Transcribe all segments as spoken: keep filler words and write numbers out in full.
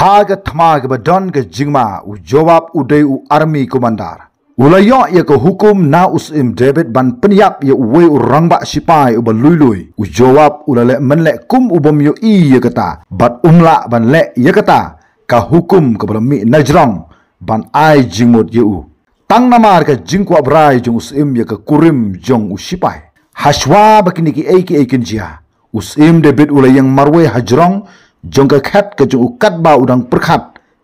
Ha ka thma kaba don ka jingma, u Joab u dei u army commander. U la ïoh ïa ka hukum na u syiem David ban pynïap ïa uwei u rangbah shipai uba lui lui. U Joab u la leh mynleh kum u bym ïohi ïa kata, bad um lah ban leh ïa kata, ka hukum kaba la mih na jrong ban ai jingmut ïa u. Tang namar ka jingkwah brai jong u syiem ïa ka kurim jong u shipai. Hashwa ba kine kiei kiei kin jia, u syiem David u la ïeng marwei ha jrong jong ka khet ka jong u katba u dang pyrkhat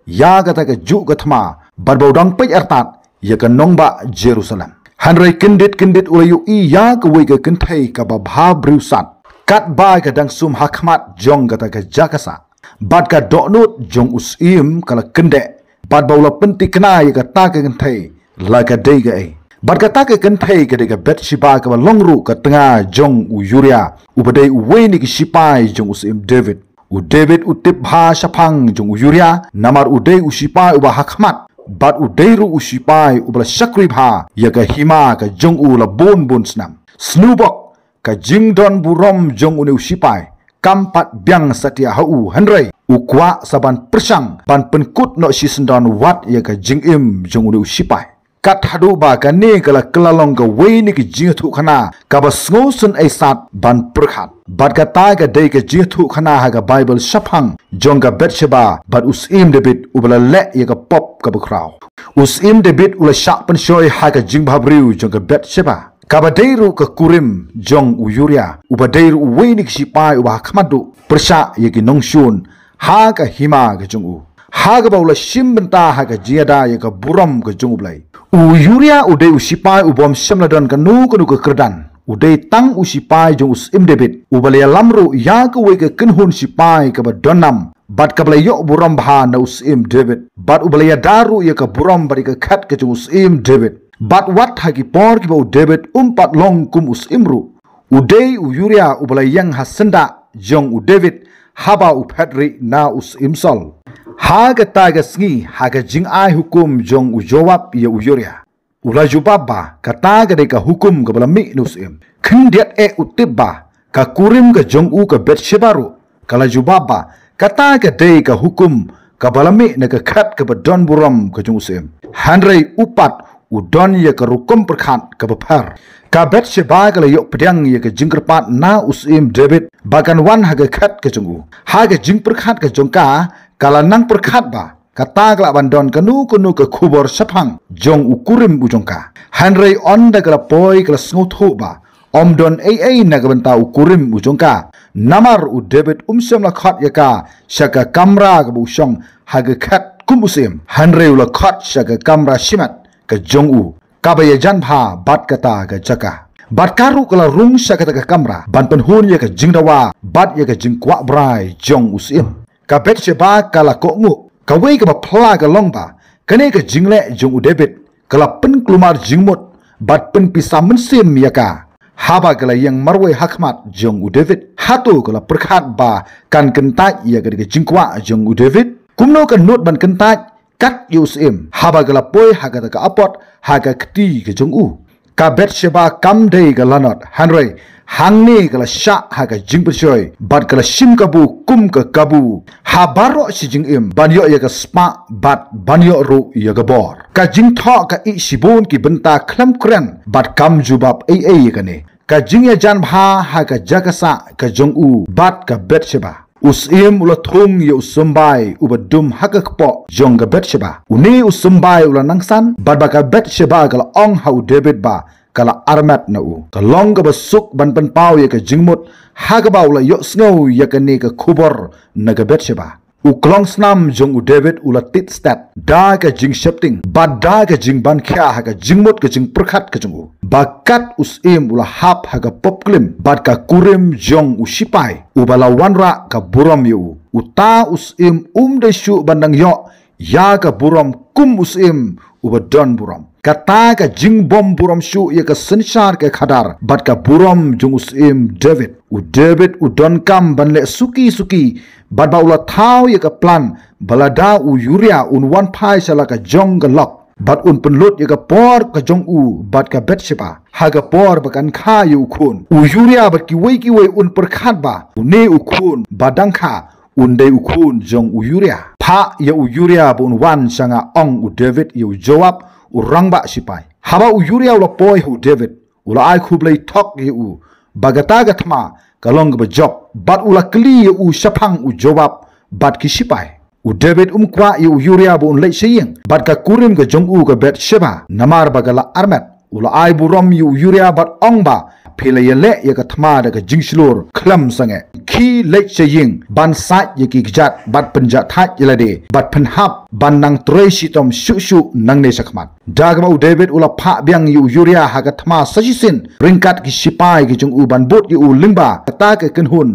ïa kata ka juh ka thma, bad ba u dang peit artat ïa ka nongbah Jerusalem. Hynrei kyndit kyndit u la ïohi ïa kawei ka kynthei kaba bha briew sat, katba ka dang sum ha khmat jong kata ka jaka sah. Bad ka dohnud jong u syiem ka la kyndeh, bad ba u la pyntikna ïa kata ka kynthei la ka dei kaei. Bad kata ka kynthei ka dei ka Bathsheba kaba long ruh ka tnga jong u Uriah, uba dei uwei na ki shipai jong u syiem David. U David u tip bha shaphang jong u Uriah, namar u dei u shipai uba ha khmat, bad u dei ruh u shipai uba la shakri bha ïa ka hima ka jong u la bun bun snem. Sngewbok, ka jingdon burom jong une u shipai kam pat biang satia ha u, hynrei u kwah sa ban pyrshang ban pynkut noh shisyndon wat ïa ka jingim jong une u shipai. Kat haduh ba kane ka la kylla long kawei na ki jingïathuhkhana kaba sngewsynei sat ban pyrkhat. Bad kata ka dei ka jingïathuhkhana ha ka Baibl shaphang jong ka Bathsheba bad u syiem David uba la leh ïa ka pop kaba khraw. U syiem David u la shah pynshoi ha ka jingbhabriew jong ka Bathsheba, kaba dei ruh ka kurim jong u Uriah, uba dei ruh uwei na ki shipai uba ha khmat duh, pyrshah ïa ki nongshun ha ka hima ka jong u, ha kaba u la shim bynta ha ka jingïada ïa ka burom ka jong U Blei. U Uriah u dei u shipai u bym shym la don kano kano ka kyrdan. U dei tang u shipai jong u syiem David, uba la ïalam ruh ïa kawei ka kynhun shipai kaba don nam, bad kaba la ïoh burom bha na u syiem David, bad uba la ïada ruh ïa ka burom bad ïa ka khet ka jong u syiem David. Bad wat ha ki por kiba u David um pat long kum u syiem ruh, u dei u Uriah uba la ïeng ha syndah jong u David haba u phet rieh na u syiem Saul. Ha kata ka sngi, ha ka jingai hukum jong u Joab ïa u Uriah, u la jubab ba kata ka dei ka hukum kaba la mih na u syiem. Khyndiat eh u tip ba ka kurim ka jong u ka Bathsheba ruh ka la jubab ba kata ka dei ka hukum kaba la mih na ka khet kaba don burom ka jong u syiem. Hynrei u pat u don ïa ka rukom pyrkhat kaba pher. Ka Bathsheba ka la ïoh pdiang ïa ka jingkyrpad na u syiem David ba kan wan ha ka khet ka jong u. Ha ka jingpyrkhat ka jong ka, ka la nang pyrkhat ba kata ka lah ban don kano kano ka khubor shaphang jong u kurim u jong ka. Hynrei ynda ka la poi ka la sngewthuh ba ym don ei ei na ka bynta u kurim u jong ka, namar u David um shym la khot ïa ka sha ka kamra kaba u shong ha ka khet kum u syiem, hynrei u la khot sha ka kamra shimet ka jong u, kaba ïajan bha bad kata ka jaka. Bad ka ruh ka la rung sha kata ka kamra ban pynhun ïa ka jingdawa bad ïa ka jingkwah brai jong u syiem. Ka Bathsheba ka la kohnguh. Kawei kaba phylla ka long ba kane ka jingleh jong u David ka la pynkulmar jingmut bad pynpisa mynsiem ïa ka haba ka la ïeng marwei ha khmat jong u David. Hato ka la pyrkhat ba kan kyntait ïa ka jingkwah jong u David? Kumno ka nud ban kyntait kat ïa u syiem haba ka la poi ha kata ka apot ha ka kti ka jong u? Ka Bathsheba kam dei ka lanot, hynrei hangne ka la shah ha ka jingpynshoi bad ka la shim kabu kum ka kabu ha baroh shi jingim ban ïoh ïa ka spah bad ban ïoh ruh ïa ka bor. Ka jingthoh ka ïeh shibun ki bynta khlem kren bad kam jubab ei ei ïa kane. Ka jingïajan bha ha ka jaka sah ka jong u bad ka Bathsheba. U syiem u la thung ïa u symbai uba dum ha ka kpoh jong ka Bathsheba. Une u symbai u la nangsan bad ba ka Bathsheba ka la ong ha u David ba ka la armet na u. Ka long kaba suk ban pynpaw ïa ka jingmut ha kaba u la ïohsngew ïa kane ka khubor na ka Bathsheba. U klongsnam jong u David u la tied stet da ka jingsheptieng bad da ka jingbankhia ha ka jingmut ka jingpyrkhat ka jong u. Ba kat u syiem u la hap ha ka pop klim bad ka kurim jong u shipai uba la wanrah ka burom ïa u. Uta u syiem um dei shuh ban dang ïoh ïa ka burom kum u syiem uba don burom. Kata ka jingbym burom shuh ïa ka synshar ka khadar bad ka burom jong u syiem David. U David u donkam ban leh suki suki bad ba u la thaw ïa ka plan ba lada u Uriah un wan phai sha la ka jong ka lok bad un pynlut ïa ka por ka jong u bad ka Bathsheba ha ka por ba kan kha ïa u khun. U Uriah bad kiwei kiwei un pyrkhat ba une u khun ba dang kha un dei u khun jong u Uriah. Phah ïa u Uriah ba un wan sha nga, ong u David ïa u Joab u rangbah sipai. Haba u Uriah u la poi ha u David, u la ai khublei thok ïa u ba kata ka thma ka long kaba jop, bad u la kylli ïa u shaphang u Joab bad ki sipai. U David um kwah ïa u Uriah ba un leit sha ïing bad ka kurim ka jong u ka Bathsheba, namar ba ka la armet. U la ai burom ïa u Uriah bad ong ba, phi la ïaleh ïa ka thma da ka jingshlur khlem sangeh. Khie leit sha ïing ban sait ïa ki kjat bad pynjahthait ïa lade bad pynhap ban nang trei shitom shuh shuh nangne shakhmat. Da kaba u David u la phah biang ïa u Uriah ha ka thma sa shisien ryngkat ki sipai ki jong u ban bud ïa u lyngba kata ka kynhun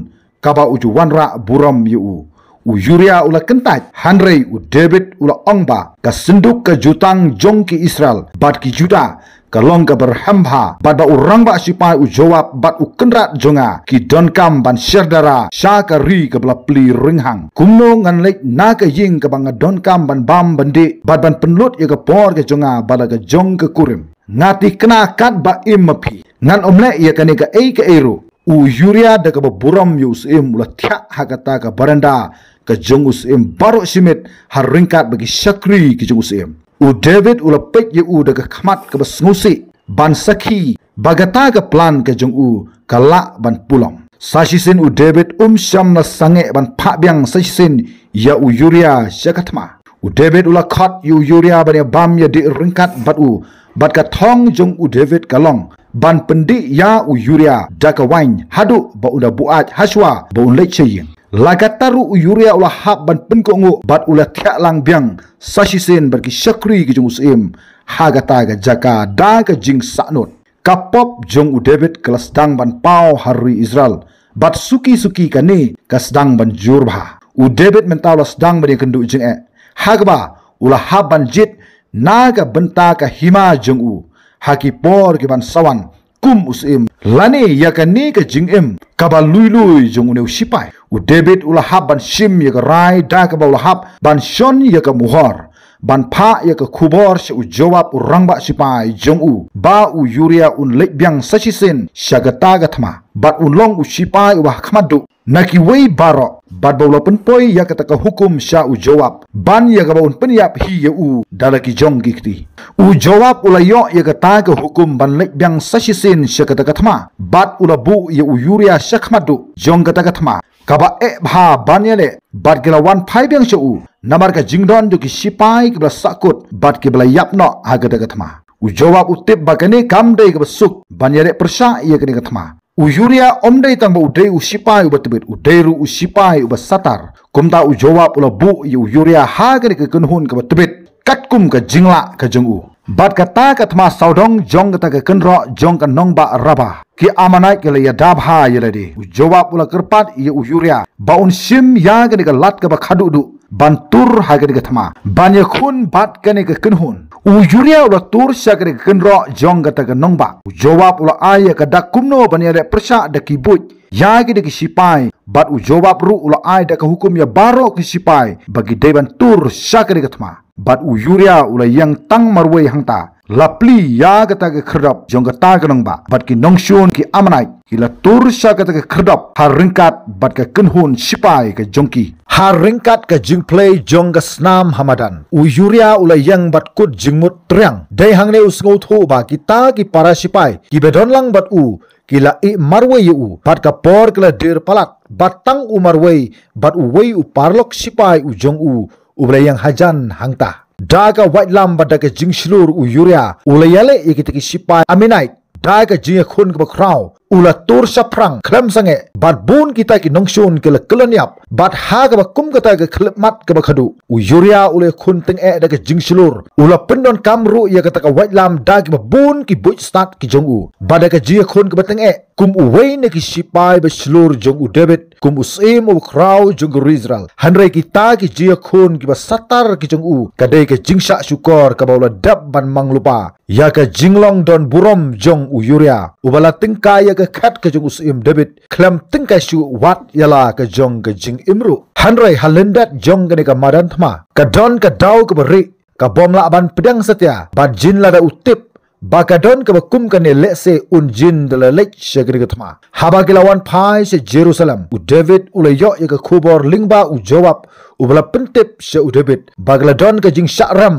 kaba u ju wanrah burom ïa u. U Uriah u la kyntait, hynrei u David u la ong ba, ka synduk ka jutang jong ki Israel bad ki Judah ka long kaba rhem bha, bad ba u rangbah sipai u Joab bad u kynrad jong nga ki donkam ban sherdara sha ka ri kaba la plie rynghang. Kumno ngan leit na ka ïing kaba nga donkam ban bam ban dih bad ban pynlut ïa ka por ka jong nga bad la ka jong ka kurim? Nga thikna katba im ma phi, ngan ym leh ïa kane kaei kaei ruh. U Uriah da kaba burom ïa u syiem u la thiah ha kata ka baranda ka jong u syiem baroh shi miet ha ryngkat bad ki shakri ki jong u syiem. U David u la peit ïa u da ka khmat kaba sngewsih ban sakhi ba kata ka plan ka jong u ka lah ban pulom. Sa shisien u David um shym la sangeh ban phah biang sa shisien ïa u Uriah sha ka thma. U David u la khot ïa u Uriah ban ïa bam ïa dih ryngkat bad u, bad ka thong jong u David ka long ban pyndih ïa u Uriah da ka waiñ haduh ba un da buaid hashwa ba un leit sha ïing. La katta ruh u Uriah u la hap ban pynkohnguh bad u la thiah lang biang sa shisien bad ki shakri ki jong u syiem ha kata ka jaka da ka jingsahnut. Ka pop jong u David ka la sdang ban paw ha ri Israel, bad suki suki kane ka sdang ban jur bha. U David mynta u la sdang ban ïakynduh jingeh, ha kaba u la hap ban jied na ka bynta ka hima jong u ha ki por ki ban sa wan kum u syiem, lane ïa kane ka jingim kaba lui lui jong une u sipai. U David u la hap ban shim ïa ka rai da kaba u la hap ban shon ïa ka muhor ban phah ïa ka khubor sha u Joab u rangbah sipai jong u ba u Uriah un leit biang sa shisien sha kata ka thma bad un long u sipai uba ha khmat duh na kiwei baroh, bad ba u la pynpoi ïa kata ka hukum sha u Joab ban ïa kaba un pynïap hi ïa u da la ki jong ki kti. U Joab u la ïoh ïa kata ka hukum ban leit biang sa shisien sha kata ka thma bad u la buh ïa u Uriah sha khmat duh jong kata ka thma kaba eh bha ban ïaleh, bad ki la wan phai biang sha u namar ka jingdon jong ki sipai kiba la sahkut bad kiba la ïap noh ha kata ka thma. U Joab u tip ba kane kam dei kaba suk ban ïaleh pyrshah ïa kane ka thma. U Uriah um dei tang ba u dei u sipai uba tbit, u dei ruh u sipai uba satar. Kumta u Joab u la buh ïa u Uriah ha kane ka kynhun kaba tbit katkum ka jinglah ka jong u. Bad kata ka thma sawdong jong kata ka kynroh jong ka nongbah Rabah, ki Ammonite ki la ïada bha ïa lade. U Joab u la kyrpad ïa u Uriah ba un shim ïa kane ka lad kaba khadduh duh ban tur ha kane ka thma ban ïakhun bad kane ka kynhun. U Uriah u la tur sha kane ka kynroh jong kata ka nongbah. U Joab u la ai ïa ka dak kumno ban ïaleh pyrshah da ki buit ïa kine ki sipai, bad u Joab ruh u la ai da ka hukum ïa baroh ki sipai ba ki dei ban tur sha kane ka thma. Bad u Uriah u la ïeng tang marwei hangta, la plie ïa kata ka khyrdop jong kata ka nongbah, bad ki nongshun ki Ammonite ki la tur sha kata ka khyrdop ha ryngkat bad ka kynhun sipai ka jong ki. Ha ryngkat ka jingphlei jong ka snam ha madan, u Uriah u la ïeng bad kut jingmut triang. Dei hangne u sngewthuh ba kita ki para sipai kiba don lang bad u ki la ïeh marwei ïa u, bad ka por ka la dier palat, bad tang u marwei bad uwei u paralok sipai u jong u uba la ïeng hajan hangta. Da ka waitlam bad da ka jingshlur u Uriah u la ïaleh ïa kita ki sipai Ammonite da ka jingïakhun kaba khraw, u la tur shaphrang khlem sangeh, bad bun kita ki nongshun ki la kyllon ïap. Bad ha kaba kum kata ka khyllipmat kaba khadduh, u Uriah u la ïakhun tyngeh da ka jingshlur, u la pyndonkam ruh ïa kata ka waitlam da kiba bun ki buit stad ki jong u, bad da ka jingïakhun kaba tyngeh kum uwei na ki sipai ba shlur jong u David, kum u syiem uba khraw jong ka ri Israel. Hynrei kita ki jingïakhun kiba satar ki jong u ka dei ka jingshah shukor kaba u la dep ban mang lypa ïa ka jinglong don burom jong u Uriah, uba la tyngkai ïa ka khet ka jong u syiem David khlem tyngkai shuh wat ïa la ka jong ka jingim ruh. Hynrei ha lyndet jong kane ka madan thma, ka don ka daw kaba rieh, ka bym lah ban pdiang satia, bad jin lada u tip ba ka don kaba kum kane lehse un jin da la leit sha kane ka thma. Haba ki la wan phai sha Jerusalem, u David u la ïoh ïa ka khubor lyngba u Joab, uba la pyntip sha u David ba ka la don ka jingshah rem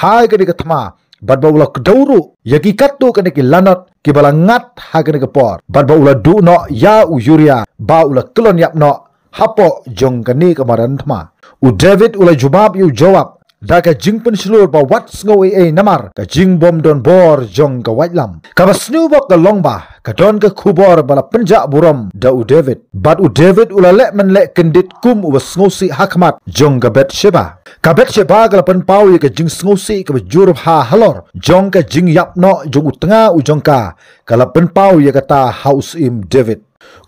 ha kane ka thma, bad ba u la kdew ruh ïa ki katto katne ki lanot kiba la ngat ha kane ka por, bad ba u la duh noh ïa u Uria ba u la kyllon ïap noh hapoh jong kane ka madan thma. U David u la jubab ïa u Joab da ka jingpynshlur ba wat sngew ei ei namar ka jingbym don bor jong ka waitlam. Kaba sniew bok ka long ba ka don ka khubor ba la pynjah burom da u David, bad u David u la leh mynleh kyndit kum uba sngewsih ha khmat jong ka Bathsheba. Ka Bathsheba ka la pynpaw ïa ka jingsngewsih kaba jur bha halor jong ka jingïap noh jong u tnga u jong ka, ka la pynpaw ïa kata ha u syiem David.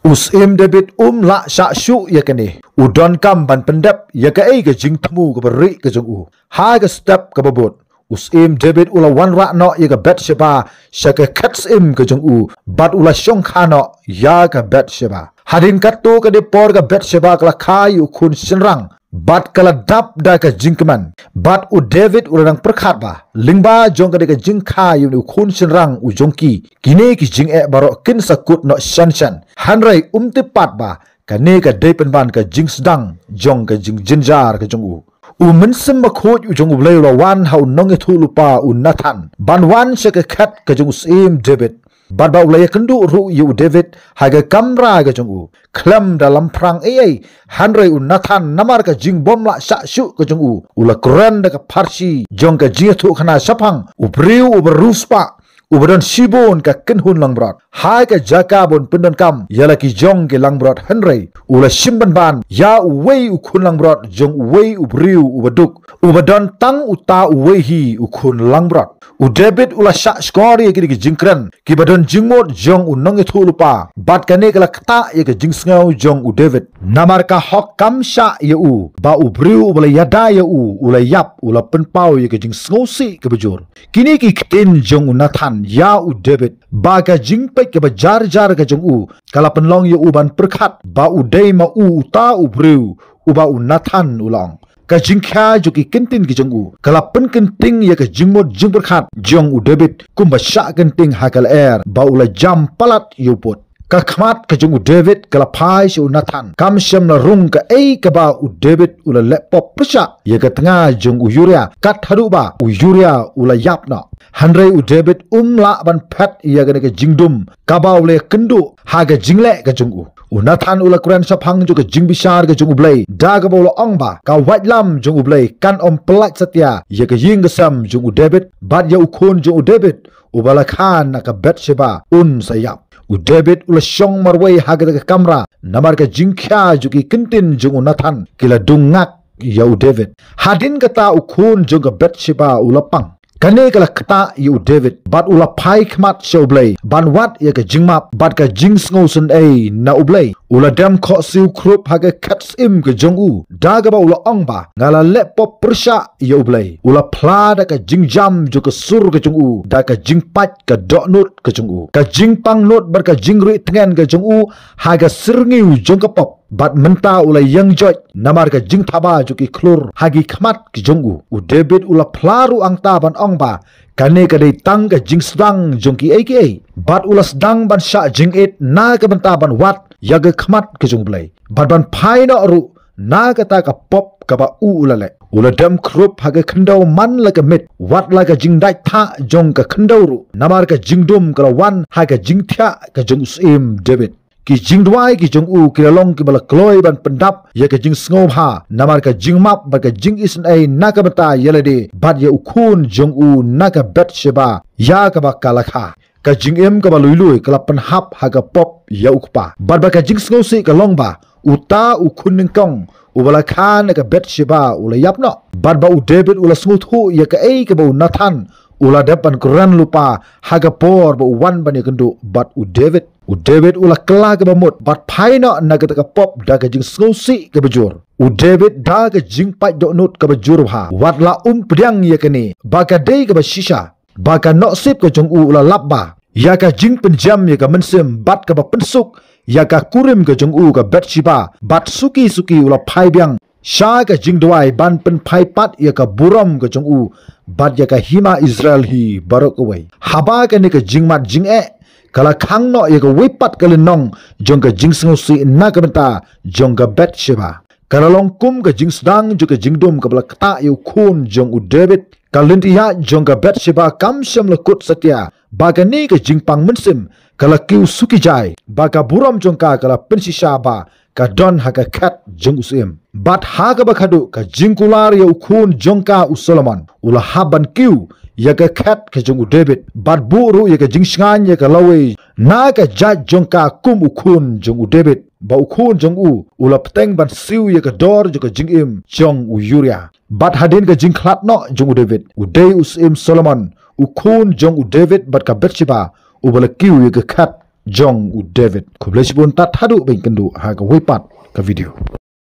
U syiem David um lah shah shuh ïa kane. U donkam ban pyndep ïa kaei ka jingthmu kaba rieh ka jong u ha ka step kaba bud. U syiem David u la wanrah noh ïa ka Bathsheba sha ka khet syiem ka jong u, bad u la shongkha noh ïa ka Bathsheba. Hadien katto katne por ka Bathsheba ka la kha ïa u khun shynrang, bad ka la dap da ka jingkmen. Bad u David u la nang pyrkhat ba lyngba jong kane ka jingkha ïa une u khun shynrang u jong ki, kine ki jingeh baroh kin sa kut noh shen shen. Hynrei um tip pat ba kane ka dei pynban ka jingsdang jong ka jingjynjar ka jong u. U Mynsiem Bakhuid u jong U Blei u la wan ha u nongïathuhlypa u Nathan ban wan sha ka khet ka jong u syiem David, bad ba u la ïakynduh ruh ïa u David ha ka kamra ka jong u, khlem da lamphrang ei ei. Hynrei u Nathan, namar ka jingbym lah shah shuh ka jong u, u la kren da ka pharshi jong ka jingïathuhkhana shaphang u briew uba riewspah, uba don shibun ka kynhun langbrot ha ka jaka ban pyndonkam ïa la ki jong ki langbrot. Hynrei u la shim pynban ïa uwei u khun langbrot jong uwei u briew uba duk, uba don tang uta uwei hi u khun langbrot. U David u la shah shkor ïa kine ki jingkren kiba don jingmut jong u nongïathuhlypa, bad kane ka la ktah ïa ka jingsngew jong u David. Namar ka hok kam shah ïa u ba u briew uba la ïada ïa u u la ïap, u la pynpaw ïa ka jingsngewsih kaba jur. Kine ki ktien jong u Nathan ïa u David, ba ka jingpeit kaba jar jar ka jong u ka la pynlong ïa u ban pyrkhat ba u dei ma u uta u briew uba u Nathan u la ong. Ka jingkhia jong ki kyntien ki jong u ka la pynkynting ïa ka jingmut jingpyrkhat jong u David, kumba shah kynting ha ka lyer ba u la jam palat ïa u pud. Ka khmat ka jong u David ka la phai sha u Nathan. Kam shym la rung kaei kaba u David u la leh pop pyrshah ïa ka tnga jong u Uria, kat haduh ba u Uria u la ïap noh. Hynrei u David um lah ban phet ïa kane ka jingdum kaba u la ïakynduh ha ka jingleh ka jong u. U Nathan u la kren shaphang jong ka jingbishar ka jong U Blei, da kaba u la ong ba ka waitlam jong U Blei kan ym pyllait satia ïa ka ïing ka sem jong u David, bad ïa u khun jong u David uba la kha na ka Bathsheba un sa ïap. U David u la shong marwei ha kata ka kamra, namar ka jingkhia jong ki kyntien jong u Nathan ki la dung ngak ïa u David. Hadien kata u khun jong ka Bathsheba u la pang. Kane ka la ktah ïa u David, bad u la phai khmat sha U Blei ban wad ïa ka jingmap bad ka jingsngewsynei na U Blei. U la dem khohsiew khrup ha ka khet syiem ka jong u, da kaba u la ong ba, nga la leh pop pyrshah ïa U Blei. U la phla da ka jingjam jong ka sur ka jong u, da ka jingpait ka dohnud ka jong u, ka jingpang nud bad ka jingrieh tngen ka jong u ha ka syrngiew jong ka pop. Bad mynta u la ïeng joit namar ka jingthaba jong ki khlur ha ki khmat ki jong u. U David u la phla ruh hangta ban ong ba kane ka dei tang ka jingsdang jong kiei kiei. Bad u la sdang ban shah jingit na ka bynta ban wad ïa ka khmat ka jong U Blei, bad ban phai noh ruh na kata ka pop kaba u u la leh. U la dem khrup ha ka khyndew man la ka miet, wat la ka jingdait thah jong ka khyndew ruh, namar ka jingdum ka la wan ha ka jingthiah ka jong u syiem David. Ki jingduwai ki jong u ki la long kiba la kloi ban pyndap ïa ka jingsngewbha namar ka jingmap bad ka jingisynei na ka bynta ïa lade bad ïa u khun jong u na ka Bathsheba ïa kaba ka la kha. Ka jingim kaba lui lui ka la pynhap ha ka pop ïa u kpa, bad ba ka jingsngewsih ka long ba uta u khun nyngkong uba la kha na ka Bathsheba u la ïap noh. Bad ba u David u la sngewthuh ïa kaei kaba u Nathan u la dep ban kren lypa ha ka por ba u wan ban ïakynduh bad u David. U David u la kylla kaba mut bad phai noh na kata ka pop da ka jingsngewsih kaba jur. U David da ka jingpait dohnud kaba jur bha, wat la um pdiang ïa kane ba ka dei kaba shisha, ba ka nohsip ka jong u u la lap ba ïa ka jingpynjem ïa ka mynsiem bad kaba pynsuk ïa ka kurim ka jong u ka Bathsheba, bad suki suki u la phai biang sha ka jingduwai ban pynphai pat ïa ka burom ka jong u bad ïa ka hima Israel hi baroh kawei. Haba kane ka jingmad jingeh ka la khang noh ïa kawei pat ka lynnong jong ka jingsngewsih na ka bynta jong ka Bathsheba, ka la long kum ka jingsdang jong ka jingdum kaba la ktah ïa u khun jong u David. Ka lynti ïaid jong ka Bathsheba kam shym la kut satia ba kane ka jingpang mynsiem ka la kiew suki jai, ba ka burom jong ka ka la pynshisha ba ka don ha ka khet jong u syiem. Bad ha kaba khadduh ka jingkular ïa u khun jong ka u Solomon, u la hap ban kiew ïa ka khet ka jong u David, bad buh ruh ïa ka jingshngaiñ ïa ka lawei na ka jait jong ka kum u khun jong u David, ba u khun jong u u la bteng ban siew ïa ka dor jong ka jingim jong u Uriah. Bad hadien ka jingkhlad noh jong u David, u dei u syiem Solomon, u khun jong u David bad ka Bathsheba, uba la kiew ïa ka khet jong u David. Khublei shibun, tad haduh ban ïakynduh ha kawei pat ka video.